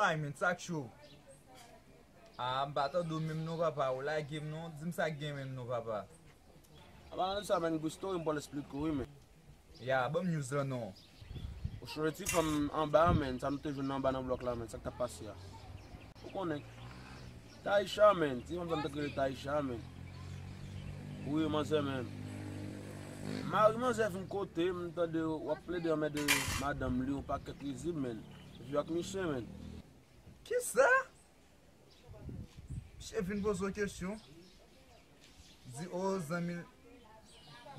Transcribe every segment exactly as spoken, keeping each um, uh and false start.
Ay, men, sa k cho? A, m pa tande w menm non, papa. Ou lage m non. Di m sa k gen menm non, papa. Apa nan sa, men, Gusto, m pral esplike w, wi, men. Ya, ban m news lan non. Ou chonje ti fanm anba a, men, sa nou te jwenn anba nan blòk la, men, sa k t ap pase a? Ou konnen. Taisha, men, ti fanm sa m te rele Taisha, men. Wi, manzè, men. Mari manzè fin kote, m tande w ap plede anmède madanm li yon pakèt rizib, men. Viv ak misye, men. Kisa? Misye vin poze w kesyon. Di, o, zanmi,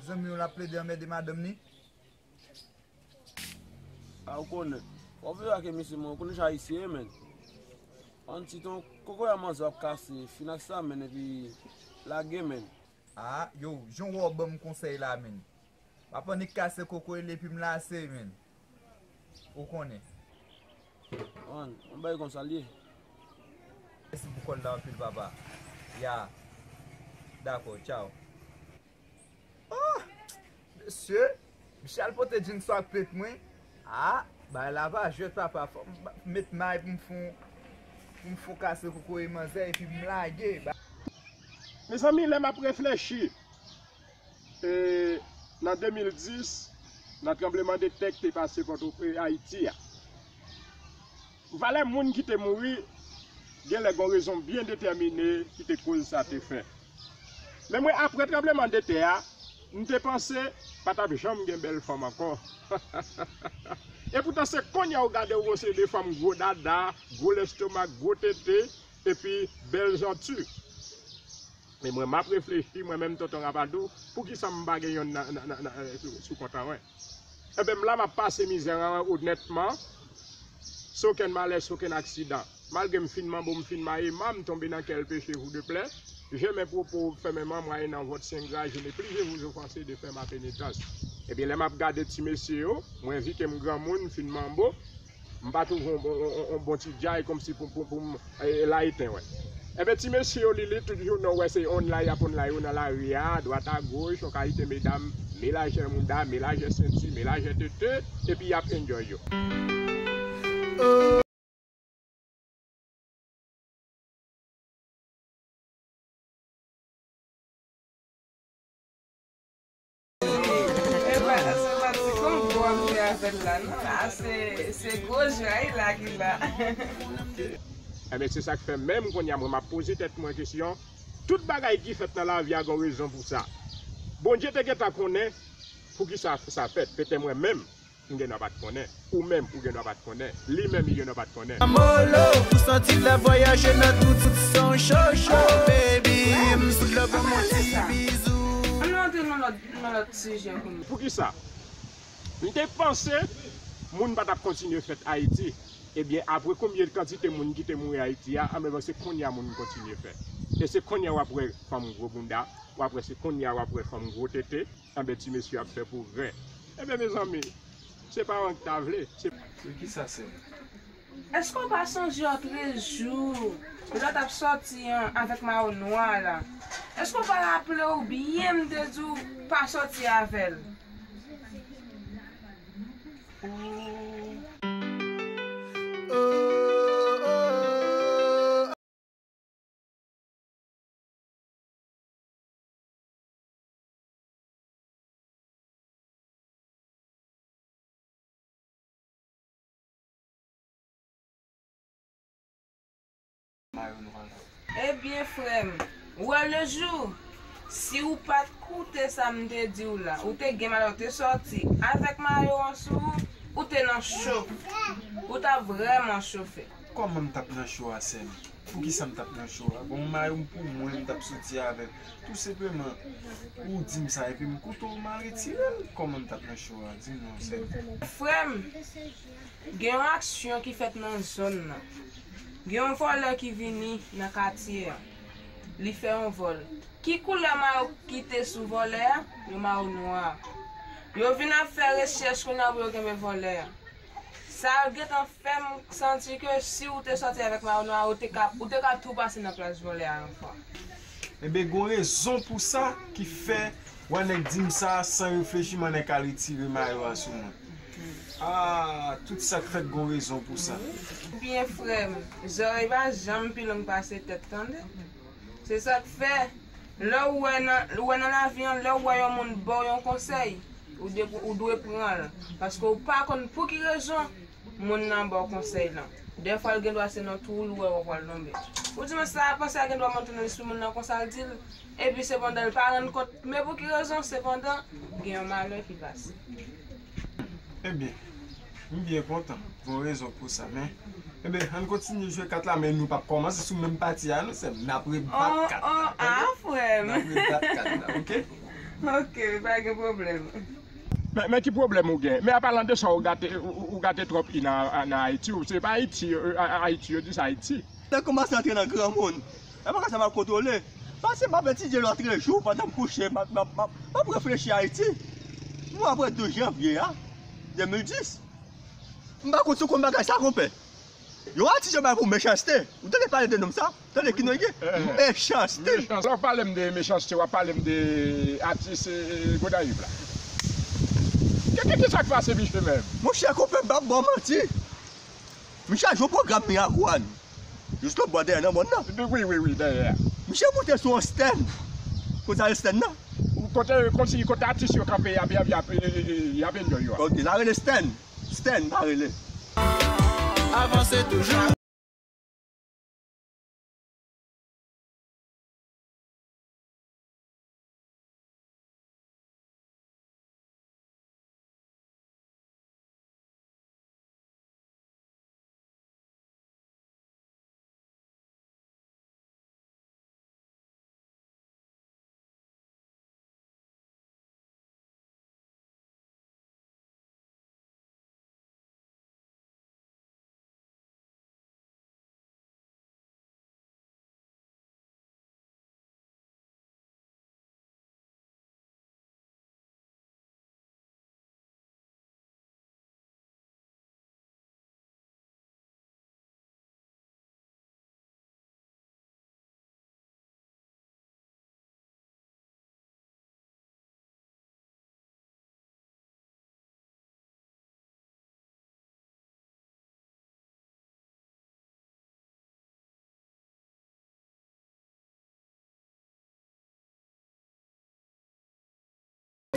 zanmi w la plede anmède madanm ni. A, ou konnen. Fò w veye ak misye, men, ou konnen jan ayisyen ye, men. Yon ti ton kokoye manzè w ap kase, fin ak sa, men, epi lage, men. A, yo, jan w wè w ban m konsèy la, men. M ap annik kase kokoye l epi m lase, men. Ou konnen. An, yon bagay konsa l ye. Mèsi pou kòl la anpil, papa. Ya. Dakò, tchaw. Oh! Mesye, misye al pote djins ak pet mwen. Ah, bagay la pa jwèt, papa. Fò m ba- met may pou m fon, pou m fon kase kokoye manzè epi m lage. Ba- Mezanmi, lè m ap reflechi, e, nan de mil dis, nan tranblemanntè k te pase kont, e, Ayiti a, valè moun ki te mouri, genlè gon rezon byen detèmine ki te koz sa te fèt. Men mwen, apre tranblemanntè a, m te panse pa t ap janm gen bèl fanm ankò. Epoutan, se kounye a w gade w gon seri de fanm gwo dada, gwo lestomak, gwo tete, epi bèl zanti. Men mwen, m ap reflechi, mwen menm, Tonton Rapadou, poukisa m pa gen yonn nan, nan, nan, nan, sou, sou kont an mwen? Enben, m la, m ap pase mizè an onètman, san okenn malè, san okenn aksidan. Malgre m fin manbo, m fin maye ma, m tonbe nan kèl peche, vous de plaît, je mets propos fermement, moyennant votre saint gras, je ne puis je vous offenser de faire ma pénitence. Ebyen, lè m ap gade ti mesye yo, mwen, vi ke m granmoun, m fin manbo, m pa twouve yon, yon, yon, yon bon ti djay kòmsi pou, pou, pou m, e, layiten, wè. Enben, ti mesye yo, Lili, tout jounen w wè se online y ap online yo nan lari a, dwat a goch, yon kalite medam, me lajè mouda, me lajè senti, me lajè tete, epi y ap enjoy yo. E pa, se pa ti konbo w ap jwe avè l la, non. A, se, se gwo jwèt la ki la. Enben, se sa k fè menm kounye a, mwen, m ap poze tèt mwen kesyon. Tout bagay ki fèt nan lavi a gon rezon pou sa. Bondye te gentan konnen poukisa sa fèt. Petè mwen menm, m gen dwa pa t konnen. Ou menm, ou gen dwa pa t konnen. Li menm, li gen dwa pa t konnen. Molo, ou santi l ap vwayaje nan tout, tout son cho, cho, baby. M sou love ban m yon ti bizou. Ann nou antre nan lòt, nan lòt sijè kounye a. Poukisa? M te panse moun pa t ap kontinye fèt Ayiti. Ebyen, apre konbyen kantite moun ki te mouri Ayiti a, anben, se kounye a moun kontinye fèt. E se kounye a w ap wè fanm gwo bounda, w ap wè se kounye a w ap wè fanm gwo tete. Anben, ti mesye ap fè pwogrè. Enben, mezanmi, se pa w ki ta vle, se. Pou kisa, sè m? Èske w pa sonje yon trèz jou, lè w t ap sòti an avèk mayo nwa a la? Èske w pa raple w byen m te di w pa sòti avè l? Ebyen, frè m, ou wè lejou, si w pa t koute sa m te di w la, ou te gen malè, ou te sòti avèk mayo an sou ou, ou te nan cho. Ou t ap vrèman chofe. Kòman m t ap nan cho a, sè m? Poukisa m t ap nan cho a? Bon, mayo m pou mwen, m t ap soti avè l. Tou senpleman, ou di m sa epi m koute w, m al retire l. Kòman m t ap nan cho a? Di m non, sè m. Frè m, gen yon aksyon ki fèt nan zòn nan. Gen yon vòlè ki vini nan katye a. Li fè yon vòl. Ki koulè mayo ki te sou vòlè a? Yon mayo nwa. Yo vin ap fè rechèch kounye a pou yo kenbe vòlè a. Sa gentan fè m santi ke si w te sòti avèk mayo nwa, ou te ka, ou te ka tou pase nan plas vòlè a yon fwa. Enben, gon rezon pou sa ki fè w annik di m sa san reflechi, m annik al retire mayo a sou mwen. Ah, tout sa k fèt gon rezon pou sa. Byen, frè m, zòrèy pa janm pi long pase tèt, tande. Se sa k fè, lè w wè nan, ou wè nan lavi an, lè w wè yon moun ba w yon konsèy, ou de, ou dwe pran l. Paske w pa konn pou ki rezon moun nan ba w konsèy lan. Dèfwa, l gen dwa se nan twou l wè w pral tonbe. Ou di, men sa, panse a gen dwa monte nan lespri moun nan konsa, l di l. Epi, sepandan, l pa rann kont. Men pou ki rezon, sepandan, gen yon malè ki pase. Ebyen, m byen kontan. Gon rezon pou sa, men. Ebyen, ann kontinye jwe kat la, men nou p ap kòmanse sou menm pati a, non, sè m. N ap rebat kat la, tande? Ah, frè m. N ap rebat kat la, oke? Oke, pa gen pwoblèm. Men, men ki pwoblèm ou gen? Men apalan de sa, ou gate, ou, ou, ou gate twòp i nan, nan Ayiti. Ou se pa Ayiti, euh, A-, A-, Ayiti, yo di sa Ayiti. Lè kòmanse antre nan granmoun, e pa sa m ap kontwole. Paske m ap etidye lòtrejou pandan m kouche, m ap, m ap, m ap, m ap reflechi Ayiti. Nou apre douz janvye a, de mil dis. M pa konn si w konn bagay sa, konpè. Yon atis yo bay pou Mechanste. Ou tande pale de nonm sa? Tande ki non li ye? Eh, eh. Mechanste. Mechanste. Lè w pale m de Mechanste, w ap pale m de atis, eh, eh, Gonayiv la. Ki, ki, ki sa k pase, misye menm? Monchè, konpè, m p ap ba w manti. Misye a jwe yon pwogram Miragwàn. Jis lòt bò dèyè nan mòn nan. Wi, wi, wi, dèyè a. Misye moute sou yon stèn. Kote sa rele stèn nan? Kote, kòmsi kote atis yo kanpe, y ap, y ap, y ap, y ap enjoy yo a. Ok, sa rele stèn. Stèn, sa rele. Avanse toujou.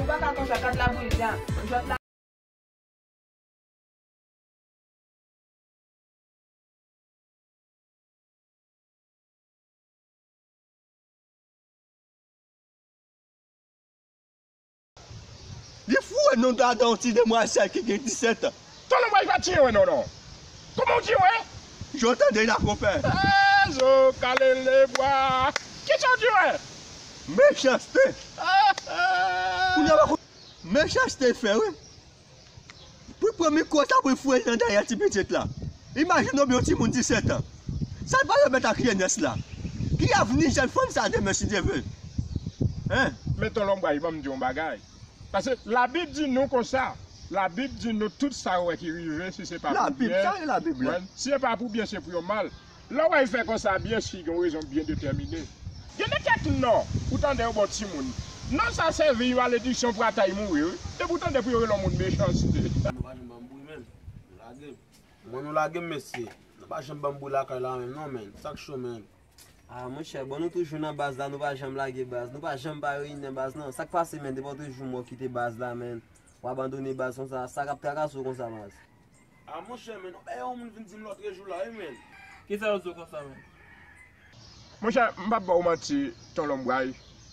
Ou pa ka konsa, kat la boule deja. Jwèt la. Li foure nou adan yon ti demwazèl ki gen disèt an. Tòlonbway pa tiye wen non, non. Kòman w tiye wen? Jan w tande la, konpè. Eh, zo kale lebwa. Kisa w tiye wen? Mechanste. Kounye a, Mechanste fè, wi. Pou l pran mikwo sa, pou l foure l nan dèyè ti pitit la. Imajine w byen, yon timoun disèt an. Sa l pral remèt ak jenès la? Ki avni jèn fanm sa demen, si Dye vle? Hein? Men Tòlonbway, ban m di w yon bagay. Paske Labib di nou konsa. Labib di nou tout sa w wè ki rive, si se pa pou byen. Labib, sa rele Labib la? Wè, si se pa pou byen, se pou yon mal. Lè w wè l fè konsa, byen si gen yon rezon byen detèmine. Gen de kèk non, ou tande yo ba w timoun. Non sa sèvi yon malediksyon pou atay mouri, wi. Depi w tande pou yo rele yon moun Mechanste. Nou pa janm ban m bri, menm. Nou lage m. Mwen, nou lage m, mesye. Nou pa janm ban m bri lakay la, menm, non, menm. Sa k cho, menm? Ah, monchè, bon, nou toujou nan baz la, nou pa janm lage baz. Nou pa janm pa reyini nan baz, non. Sa k pase, menm, depi w toujou mò kite baz la, menm. W abandone baz konsa. Sa k ap trakase w konsa, baz? Ah, monchè, men, non, men yon moun vin di m lòtrejou la, wi, men. Kisa yo di w konsa, men? Monchè, m p ap ba w manti, Tòlonbway.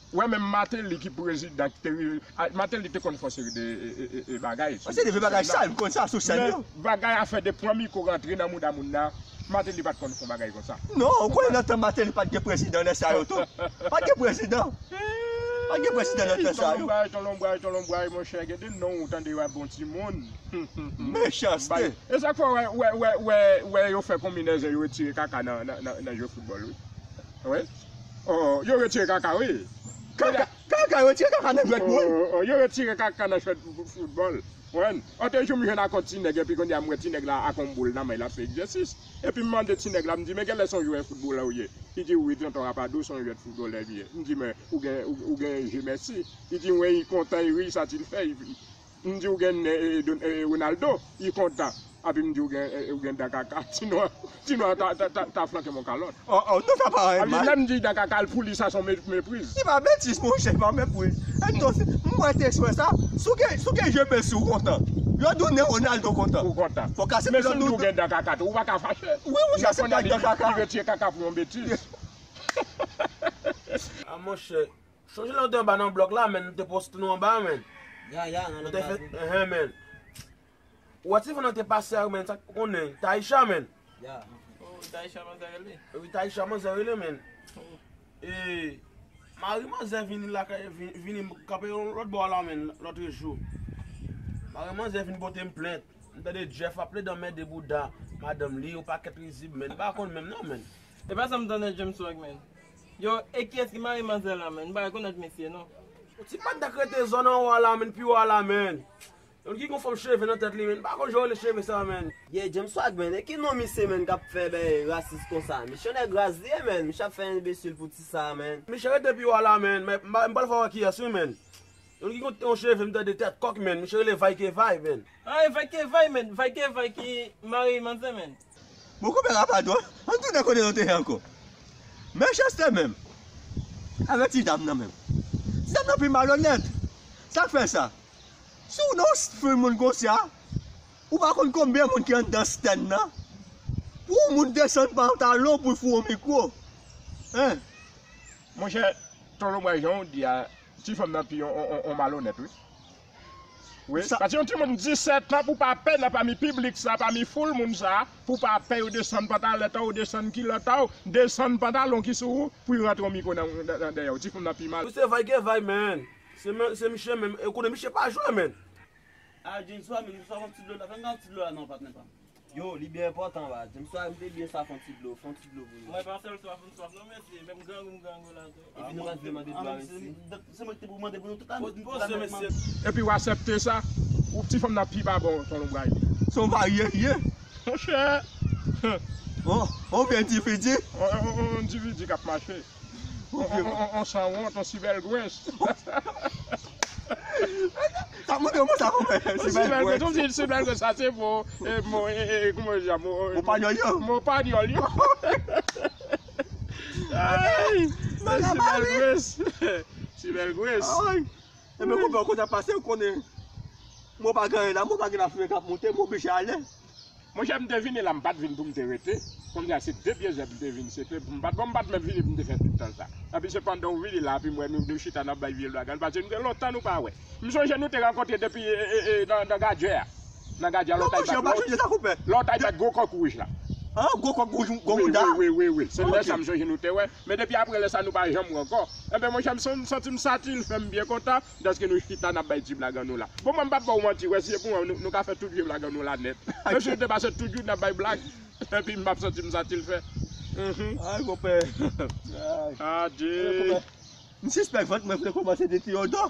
Ou wè menm Martelly ki prezidan ki te rive, a, Martelly te konn fè yon seri de, e, e, e, e bagay sou, sou sèn nan. Yon seri de bagay sal, m konn sa sou sèn yo. Men bagay afè de pran mikwo rantre nan mouda moun nan, Martelly pa t konn fè yon bagay konsa. Non, ou konnen nan tan Martelly pa t gen prezidan lè sa yo tou. Pa t gen prezidan. Pa t gen prezidan nan tan sa yo. Tòlonbway, Tòlonbway, Tòlonbway, monchè, gen de non ou tande yo ap bon timoun. Mechanste. E sa k fè w wè, wè, wè, wè, wè yo fè konbinezon, yo retire kaka nan, nan, nan, nan jwe foutbòl, wi. Wi. Oh, yo retire kaka, wi. Kaka, kaka, yo retire kaka nan jwèt moun. Oh, oh, yo retire kaka nan jwèt fou-, foutbòl. Wè. Ote jou m jwenn ak yon ti nèg, epi kounye a m wè ti nèg la ak yon boul nan men l ap fè egzèsis. Epi m mande ti nèg la, m di, men genlè se yon jwè foutbòlè ou ye? Li di, wi, tonton Rapadou, se yon jwè foutbòlè m ye. M di, men ou gen, ou, ou gen je mèsi. Li di, wi, li kontan, li ri, sa ti l fè, li, M di ou gen nen, e, e, Don- e, Ronaldo, li kontan. Epi m di ou gen, e, ou gen dan kaka. Ti nwa, ti nwa ta, ta, ta, ta flanke m yon kalòt. Oh, oh, non, sa pa rèd, man. Lè m di dan kaka, pou li sa se yon me- mepriz. Li pa betiz, monchè, li pa mepriz. Entonces, m wè te swè sa, si w gen, si w gen je pe si w kontan. Yo di w nen Ronaldo kontan. Ou kontan. Fò kase Men si m di w gen dan kaka tou, ou pa ka fache. Wi, monchè, se pa dan kaka. Li retire kaka pou yon betiz. A monchè, sonje lè nou te anba nan blòk la, men nou te poste nou anba, men. Ya, ya, nan Nou te fè, enhen, men. Ou wè ti fanm nan te pase a, men, sa k konnen, Taïcha, men. Ya. Oh, Taïcha manzè rele. Wi, Taïcha manzè rele, men. E, mari manzè vini lakay, vin- vini kanpe yon lòt bò la, men, lòt jou. Mari manzè vin pote m plent. M tande Jeff ap plede anmède bouda madanm li, yon pakèt rizib, men. M pa konn menm non, men. E pa sa m tande James Swag, men. Yo, e kiyès ki mari manzè la, men? M pa rekonèt mesye, non. Ti pat dak rete zòn anwo a la, men, pi wo a la, men. Yon ki gon fòm cheve nan tèt li, men. M pa konn jan w rele cheve sa, men. Yeah, James Swag, men. E ki non misye, men, k ap fè bay rasis konsa? Misye yon nèg ras li ye, men. Misye ap fè enbesil pou ti sa, men. Misye rete pi wo a la, men. Men, m pa- m pral fè w wè kiyès, wi, men. Yon ki gon yon cheve, m tande tèt kòk, men. Misye rele Vay ke Vay, men. Ah, e Vay ke Vay, men. Vay ke Vay ki mari manzè, men. Bon, konpè Rapadò, ann tounen kote nou te ye ankò. Men Chester menm, avè ti dam nan menm. Ti dam nan pi malonèt. Sa k fè sa? Si w nan yon foul moun konsa, ou pa konn konbyen moun ki anndan stèn nan. Pou yon moun desann pantalon pou l foure yon mikwo. Hein? Monchè, Ton Lonbray, jan w di a, ti fanm nan pi on, on, on, on malonèt, wi. Wi, paske yon timoun disèt an pou pa pè nan pami piblik sa, pami foul moun sa, pou pa pè yo desann pantalèt a w, desann kilòt a w, desann pantalon ki sou ou, pou yo rantre yon mikwo nan, nan, nan dèyè w. Ti fanm nan pi mal. Wi, se Vay ke Vay, men. Se men, se misye menm. E konnen misye pa jwe, men. A, James Swag, men James Swag, fè yon ti dlo, fè yon ti dlo la non, patnè pa m. Yo, li byen enpòtan, ba. James Swag, m te byen sa, fè yon ti dlo, fè yon ti dlo pou nou. Mwen pa sèl swaf, m swaf non, mesye. Menm grangou, m grangou la tou. Epi nou pa vle mande dlo a, mesye. Se mwen ki te pou mande pou nou tout ane. Poze, mesye. Epi w aksepte sa, ou ti fanm nan pi pa bon, Ton Lonbray. Se yon varye, ye. Monchè. On, on byen endividi. On, on, on endividi k ap mache. On, on, on, on sanwont, on sibèlgwens. Sa montre mwen sa konpè. Sibèlgwens. Sibèlgwens, sa se mo, e, mo, e, e, kòman yo di a, mo, e, mo panyòl yo. Mo panyòl yo. Ay, sibèlgwens. Sibèlgwens. Ay. Ebyen, konpè, konsa pase, ou konnen. Mwen pa gen anyen la, mwen pa gen lafimen k ap monte, mwen oblije ale. Monchè, m te vini la, m pa t vin pou m te rete. Kòmsi se de pye zèb m te vin, se te, m pa t, bon, m pa t menm vini pou m te fè tout tan sa. Epi se pandan w vini la, epi m wè nou, nou chita n ap bay vye blagan, paske nou gen lontan nou pa wè. M sonje nou te rankontre depi, e, e, e, nan, nan Gadjè a. Nan Gadjè a, lè w t al bat, lè w t al bat gwo kòk wouj la. An, gwo kòk wouj, gwo mouda. Wi, wi, wi, wi. Se lè sa m sonje nou te wè. Men depi apre lè sa, nou pa janm wè ankò. Enben, monchè, m son- m santi m satisfè, m byen kontan. Dèske nou chita, n ap bay ti blag an nou la. Bon, mwen, m p ap ba w manti, wè, si se pou mwen, nou, nou ka fè tout vye blag an nou la nèt. Menm si nou te pase tout jounen ap bay blag, epi m ap santi m satisfè. Mhm. Ay, konpè. Ay. Adye. Konpè, m sispèk vant mwen vle kòmanse detiyodò.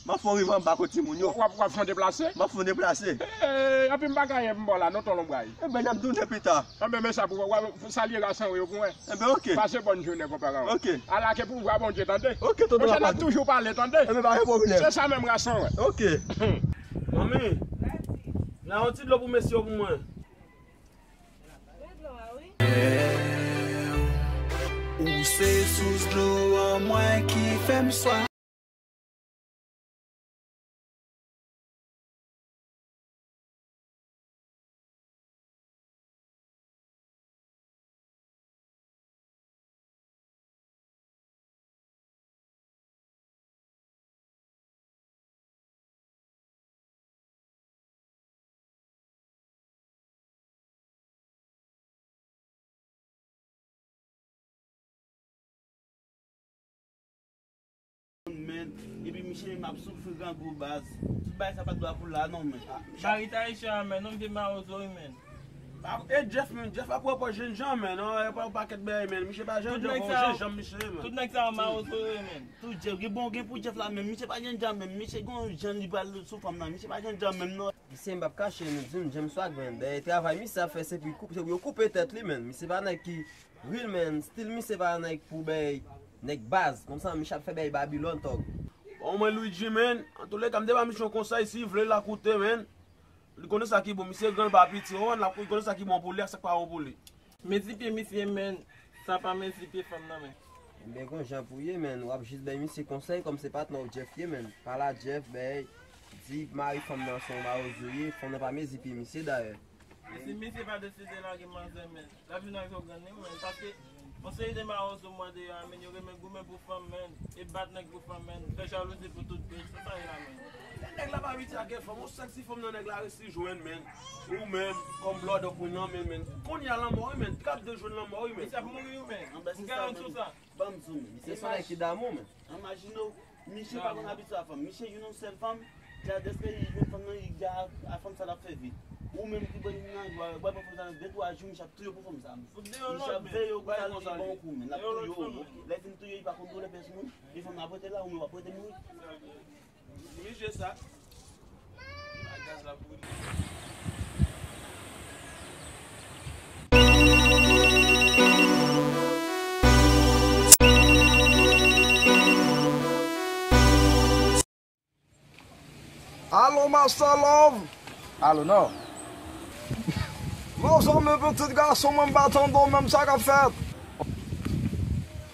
M ap fè yon rive anba kot timoun yo. W ap, w ap fè yon deplase? M ap fè yon deplase. Ee, epi m pa ka ye m ba w la, non, Ton Lonbray. Enben, n ap tounen pita. Enben, men sa pou w, w ap salye ras an yo pou mwen. Enben, oke. Pase bòn jounen, konpè Raon. Oke. Ala ke pouvwa Bondye, tande. Oke, tonton. Monchè, n ap toujou pale, tande. Enben, pa gen pwoblèm. Se sa menm, ras an, wè. Oke. Manmi, la yon ti dlo pou mesye yo pou mwen. Ou se sous dlo an mwen ki fè m swaf. Men, epi misye menm ap soufri grangou baz. Tout bagay sa pa t dwe pou la non, men. Mari Taïcha, men, non, vye mawozo wi, men. E Jeff, men, Jeff ap repò jennjan, men, non, e pa yon pakèt bagay, men. Misye pa jennjan, bon, jennjan misye, men. Tout nèg sa yo mawozo wi, men. Tout Jeff, gen bon, gen pou Jeff la, men. Misye pa jennjan, men. Misye gon jan li pral sou fanm nan. Misye pa jennjan, men, non. Misye m p ap kache nou di m, James Swag, men. Dèyè travay misye ap fè, se pou koupe, se pou yo koupe tèt li, men. Misye pa nèg ki Real man, still misye pa nèg pou bay nèg baz. Konsa misye ap fè bay Babilòn tòg. Omwen Luigi, menn. Antouleka, m te ba misye yon konsèy, si l vle, l a koute, menn. Li konnen sa ki bon, misye gran, l pa piti, w konprann, l ap, li konnen sa ki bon pou li ak sa k pa bon pou li. Mezi pye misye, menn. Sa pa mezi pye fanm nan, menn. Ebyen, gon jan pou ye, menn. W ap jis bay misye konsèy, kòm se patnè w Jeff ye, menn. Pale a Jeff, bay, di mari fanm nan se yon mawozo ye, fanm nan pa mezi pye misye, dayè. E si misye pa deside lage manzè, menn, l ap vin ak yon grenn, wi, menn, paske yon seri de mawozo mwen deyò a, menn, yo renmen goumen pou fanm, menn, e bat nèg pou fanm, menn, fè jalouzi pou tout bèj, se sa ye la, menn. Lè nèg la pa abitye ak fanm, yon sèl ti fanm nan nèg la resi jwenn, menn. Ou menm, kòm blood of nan men, menn. Kounye a lanmò, wi, menn. Trap de jwenn lanmò, wi, menn. Misye ap mouri, wi, menn. M garanti w sa. Ban m di w, menn. Misye se yon nèg ki damou, menn. Imajine w, misye pa konn abitye a fanm. Misye jwenn yon sèl fanm, dja dèske li jwenn fanm nan, li dja a fanm sa l ap fè vi. Ou menm ki bon nan, w ap pran fanm sa nan de twa jou, misye ap touye w pou fanm sa. Misye ap veye w pou sa li bon kou, men l ap touye w. Lè l fin touye w, li pa konn doulè pèsonn, e fanm nan ap rete la, ou menm w ap rete mouri. Misye sa. Gaz la boule. Alo, Master Love. Alo, non. Mezanmi, pitit gason mwen, m pa tande w menm, sa k ap fèt?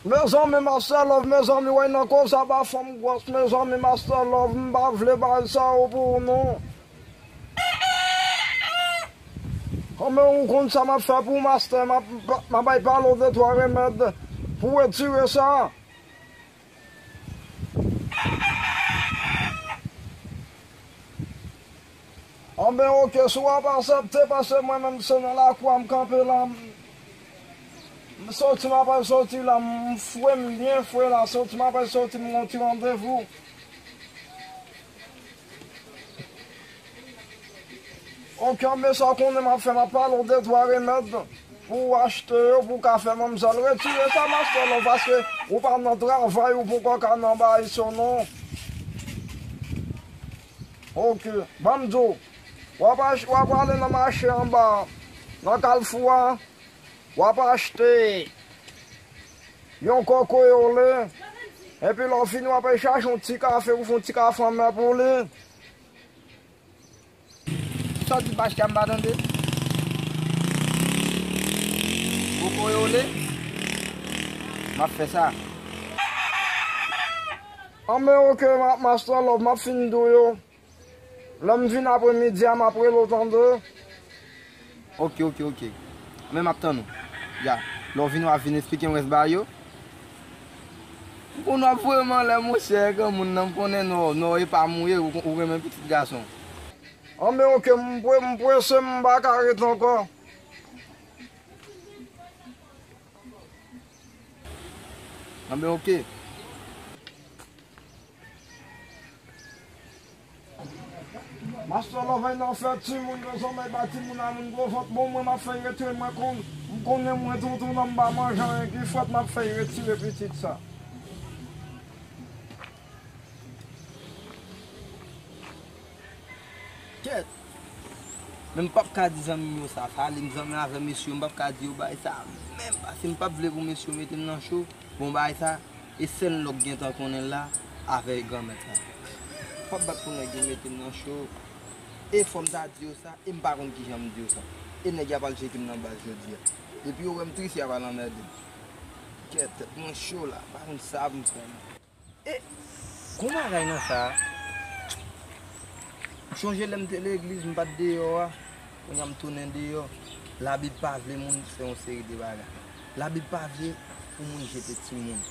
Mezanmi, Master Love, mezanmi, wè nan koze a ba fanm gwòs, mezanmi, Master Love, m pa vle bay sa yo pou ou, non. Kòman ou konn sa m ap fè pou ou, Master? M ap, m ap bay pale w de twa remèd pou w retire sa. Anben, oke, si w ap aksepte, paske mwen menm se nan lakou a m kanpe la. M, m soti, m apral soti la, m fre, m byen fre la, soti, m apral soti, m gon ti randevou. Oke, anben, sa w konnen m ap fè, m ap pale w de twa remèd pou w achte yo, pou w ka fè manmzèl retire sa, Master Love, paske ou pa nan travay, ou poko ka nan bagay sa non. Oke, ban m di w, w ap ach-, w ap ale nan mache anba, nan Kalfou a, w ap achte yon kokoyole, epi lè w fini, w ap al chache yon ti kafe, ou fè yon ti kafe anmè pou li. Sa w di, Bachka, m pa tande? Kokoyole? M ap fè sa. Anben, oke, ma-, Master Love, m ap fin di w yo. Lè m vin apremidi a, m ap rele w, tande. Oke, oke, oke. Men m ap tann ou. Ya. Lè w vini, w ap vin esplike m rès bagay yo. M konn w ap voye m anlè, monchè, granmoun nan, m konnen non, non, e pa m ou ye, ou, ou renmen pitit gason. Anben, oke, m pre-, m prese, m pa ka ret ankò. Anben, oke. Master Love nan fè timoun, yo zanmi ba timoun a moun gwo vant. Bon, mwen, m ap fè retire, mwen konn, m konnen mwen tonton nan m pa manje anyen ki frèt, m ap fè retire pitit sa. Kèt. Men m p ap ka di zanmi m yo sa, sa li m zanmi avè mesye yo, m p ap ka di yo bagay sa menm, paske m p ap vle pou mesye yo mete m nan cho. Bon, bagay sa, e sèl lòk gentan konnen l la avè granmèt la. M p ap bat pou nèg yo mete m nan cho. E fò m ta di yo sa, e m pa konn kijan m di yo sa. E nèg y ap al tcheke m nan baz jodi a. Depi yo wè m tris, y ap al anmède m. Kèt, tèt mwen cho la, m pa konn sa pou m fè non. E, gon bagay nan sa a. M chonje lè m te legliz, m pa t deyò a. Kounye a m tounen deyò. Labib pa vle moun fè yon seri de bagay. Labib pa vle pou moun jete timoun.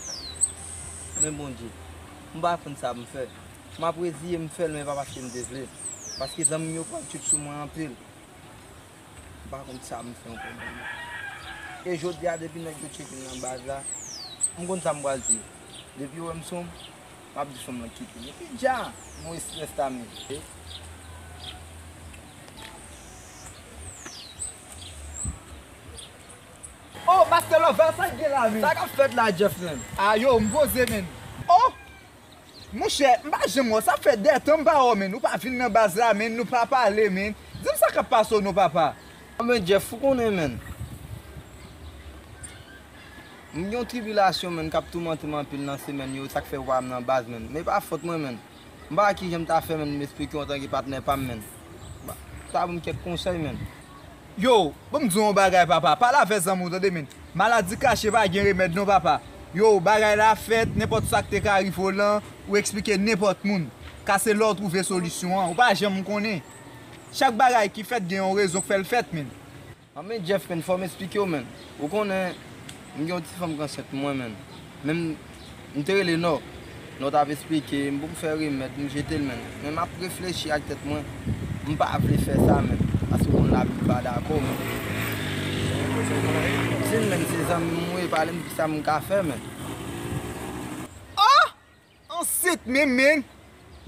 Men Bondye, m pa konn sa pou m fè. M ap reziye m fè l, men pa paske m te vle. Paske zanmi m yo pran tchip sou mwen anpil. M pa konn sa m fè ankò menm. E jodi a, depi nèg yo tcheke m nan baz la, m konn sa m pral di yo. Depi yo wè m sonm, m ap di fanm lan kite m. Epi dja, m wè estrès la menm. Oh, Master Lover, sa k gen la, menn? Sa k ap fèt la, Jeff, menn? A yo, m poze, menn. Oh! Monchè, m pa janm wè w. Sa fè de tan m pa wè w, menn. Ou pa vin nan baz la, menn. Nou pa pale, menn. Di m sa k ap pase w non, papa. Anben, Jeff, ou konnen, menn. M gen yon tribilasyon, menn, k ap toumante m anpil nan semèn yo, sa k fè w pa wè m nan baz, menn. Men pa fòt mwen, menn. M pa wè kijan m ta fè, menn, m esplike w antanke patnè pa m, menn. Ba, ta ban m kèk konsèy, menn. Yo, ban m di w yon bagay, papa. Pale avè zanmi w, tande, menn. Maladi kache pa gen remèd, non, papa. Yo, bagay la fèt, nenpòt sa k te ka rive w lan, ou eksplike nenpòt moun. Ka se la w twouve solisyon an. Ou pa janm konnen. Chak bagay ki fèt gen yon rezon k fè l fèt, menn. Anben, Jeff, menn, fò m esplike w, menn. Ou konnen, m gen yon ti fanm k ansent mwen, menn. Men m, m te rele Nò. Nò t ap esplike m pou m fè remèd, m jete l, menn. Men m ap reflechi ak tèt mwen. M pa vle fè sa, menn. Paske w konn Labib pa dakò, menn. Di m, menn, se zanmi m ou ye, pale m kisa m ka fè, menn. Ah! Ansent menm, menn.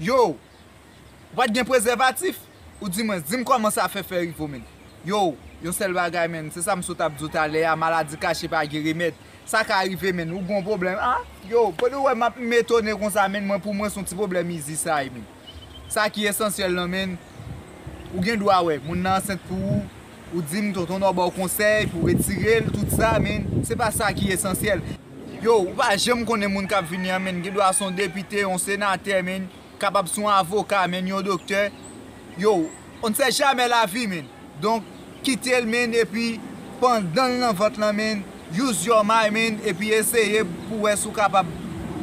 Yo, ou pa t gen prezèvatif? Ou di mwen, di m kòman sa fè fè rive w, menn. Yo, yon sèl bagay, menn, se sa m sot ap di w talè a, maladi kache pa gen remèd. Sa ka rive, menn, ou gon pwoblèm. Ah, yo, pandan w wè m ap m etone konsa, menn, mwen pou mwen se yon ti pwoblèm izi sa ye, menn. Sa ki esansyèl lan, menn, ou gen dwa wè moun nan ansent pou ou, ou di m tonton Nò ba w konsèy pou w retire l, tout sa, menn, se pa sa ki esansyèl. Yo, ou pa janm konnen moun k ap vini an, menn, gen dwa se yon depite, yon senatè, menn, kapab se yon avoka, menn, yon doktè. Yo, on ne sait jamais la vie, menn. Donk, kite l, menn, epi pandan l nan vant lan, menn, use your mind, menn, epi eseye pou wè si w kapab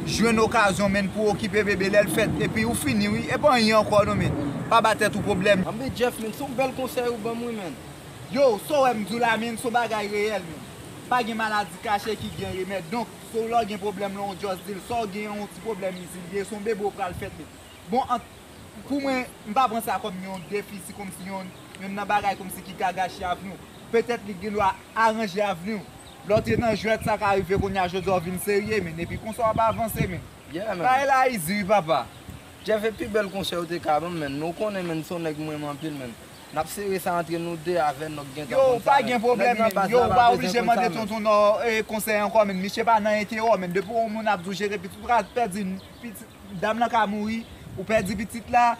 jwenn okazyon, menn, pou w okipe bebe lè l fèt. Epi ou fini, wi. E pa anyen ankò, non, menn. Pa ba tèt ou pwoblèm. Anben, Jeff, menn, se yon bèl konsèy ou ban m, wi, menn. Yo, sa w wè m di w la, menn, se yon bagay reyèl, menn. Pa gen maladi kache ki gen remèd. Donk, se w lè w gen pwoblèm lan, w just di l. Sa w gen yon ti pwoblèm isit, gen se yon bebe w pral fèt, menn. Bon, ant, pou mwen, m pa pran sa kòm yon defisi, kòmsi yon, youn nan bagay kòmsi ki ka gache avni w. Petèt li gen dwa aranje avni w. Lè w te nan jwèt, sa ka rive kounye a jodi a w vin serye, menn. Epi konsa w ap avanse, menn. Yeah, menn. Bagay la izi, wi, papa. Jeff, e pi bèl konsèy ou te ka ban m, menn. Men w konnen, menn, se yon nèg m renmen anpil, menn. N ap sere sa antre nou de avè n, nou k gentan konn sa, menn. Yo, pa gen pwoblèm, menn. Yo, ou pa oblije mande tonton Nò, e, konsèy ankò, menn. Misye pa nan enterè w, menn. Depi yon moun ap di w jere pitit, ou ka pèdi pitit, dam lan ka mouri, ou pèdi pitit la,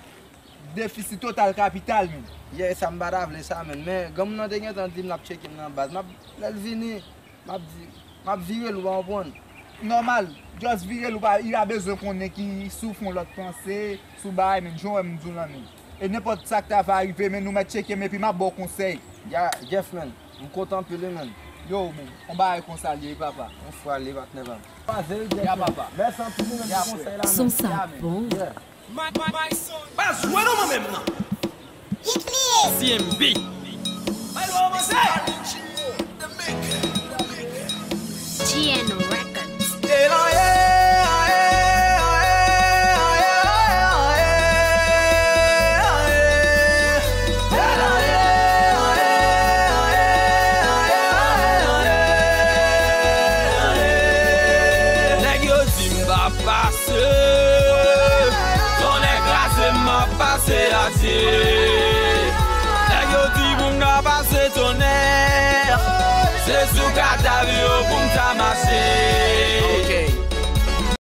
defisi total kapital, menn. Yeah, sa m pa ta vle sa, menn. Men granmoun nan te gentan di m l ap tcheke m nan baz. M ap, lè l vini, m ap di, m ap vire l, ou pa konprann? Nòmal, just vire l, ou pa, li pa bezwen konnen ki si w fè yon lòt panse, si w bay, menn, jan w wè m di w lan, menn. E nenpòt sa k ta va rive, menn, ou mèt tcheke m epi m ap ba w konsèy. Ya, Jeff, menn, m kontan anpil, wi, menn. Yo, menn, yon bagay konsa l ye, wi, papa. Yon fwa l ye, patnè pa m. Faze, wi, Jeff, menn. Ya, papa. Mèsi anpil, wi, menn, pou konsèy la, menn. Son sa bon. Yeah. Baz, jwe non mwen menm nan. Hit li ye. C M B. G N Records. Nèg yo di m pa pase. Tonnè kraze m, m ap pase atye. Nèg yo di pou m ta pase tonnè. Se sou kadav yo pou m ta mache.